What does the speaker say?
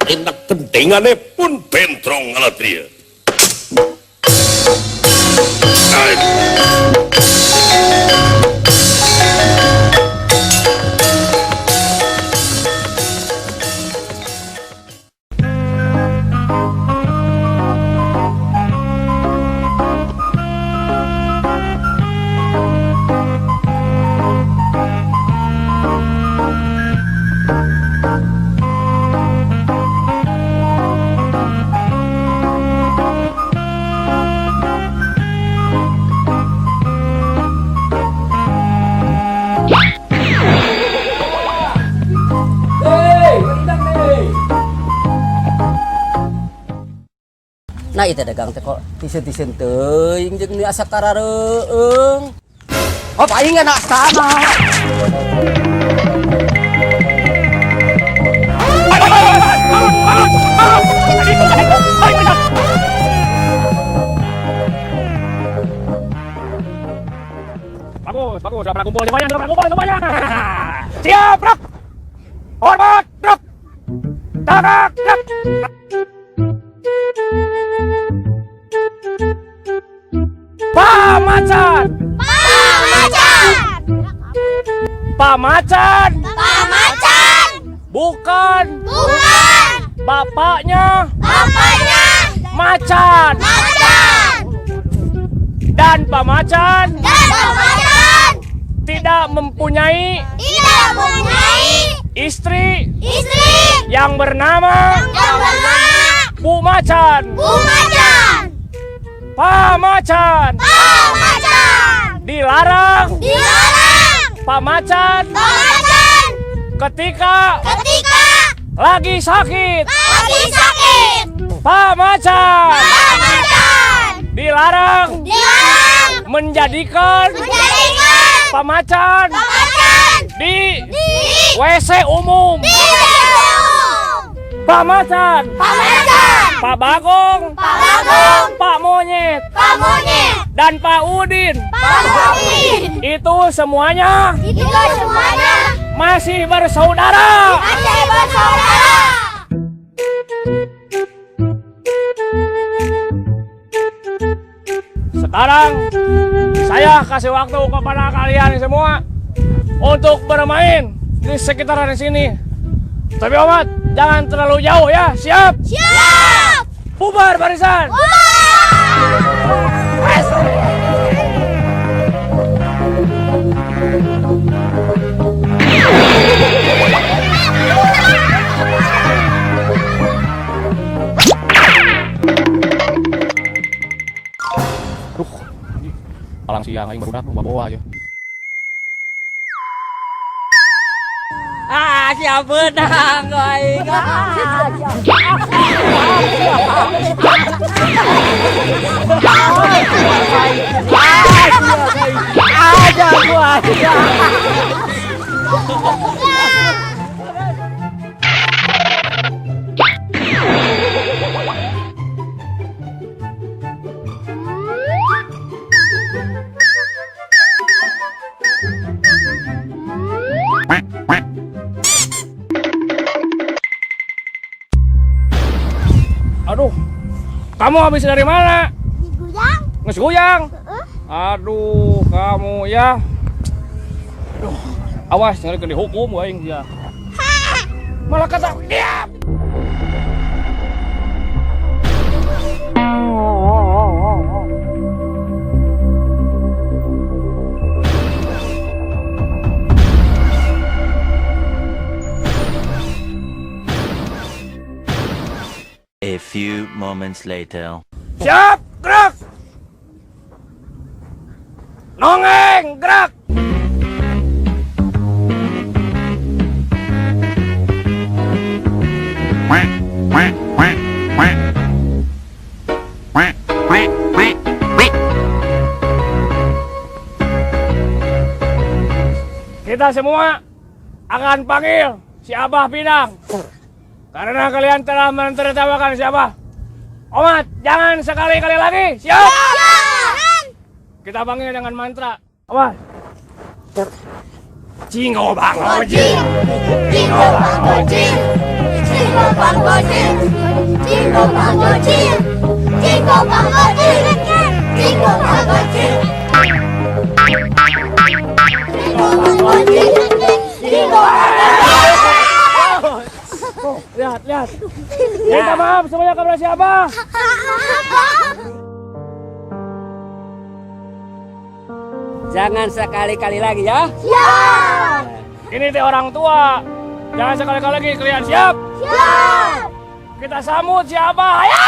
Enak kendengane pun bentrong alatria. Nah itu dagang teh kok tisen-tisen teuing jeung asa karareueung. Oh paling enak sana. Bagus, bagus, sudah pernah kumpul semuanya, sudah pernah kumpul semuanya. Siap, Rok. Hormat, Rok. Tegak, Rok. Pamacan. Pamacan. Pamacan. Pamacan. Bukan. Bukan. Bapaknya. Bapaknya. Macan. Macan. Dan Pamacan. Dan Pamacan. Tidak mempunyai. Tidak mempunyai. Istri. Istri. Yang bernama. Yang bernama. Bu Macan. Bu Macan. Pamacan. Pamacan. Dilarang. Dilarang. Pamacan. Pamacan. Ketika. Ketika. Lagi sakit. Lagi sakit. Pamacan. Pamacan. Dilarang. Dilarang. Menjadikan. Menjadikan. Pamacan. Pamacan. Di. Di. WC umum. Di WC umum. Pamacan. Pamacan. Pak Bagong. Pak Bagong. Pak Monyet. Pak Monyet. Dan Pak Udin. Pak Udin. Itu semuanya. Itu semuanya. Masih bersaudara. Masih bersaudara. Sekarang saya kasih waktu kepada kalian semua untuk bermain di sekitaran sini. Tapi omat, jangan terlalu jauh ya. Siap? Siap. Bubar barisan. Bubar. Aduh, palang siang aing barudak bawa aja. Ah, siap menang aing. Aja gua aja. Aduh, kamu habis dari mana? Diguyang. Ngesguyang? Aduh, kamu ya. Aduh, awas ngeri kena dihukum aing ya. Malah kata diam. A few moments later. Siap, gerak. Nongeng, gerak. Kita semua akan panggil si Abah Pinang. Karena kalian telah mentertawakan si Abah. Omat, jangan sekali-kali lagi. Siap? Jangan. Kita panggil dengan mantra. Awas. Cingo bango jing. Jingo bango jing. 金国放过去，金国放过去，金国放过去，金国放过去，金国放过去，金国放过去。 Lihat, lihat. Minta maaf semuanya kepada siapa? Jangan sekali-kali lagi ya. Siap! Ini teh orang tua. Jangan sekali-kali lagi kalian siap. Siap! Kita sambut siapa? Ayo!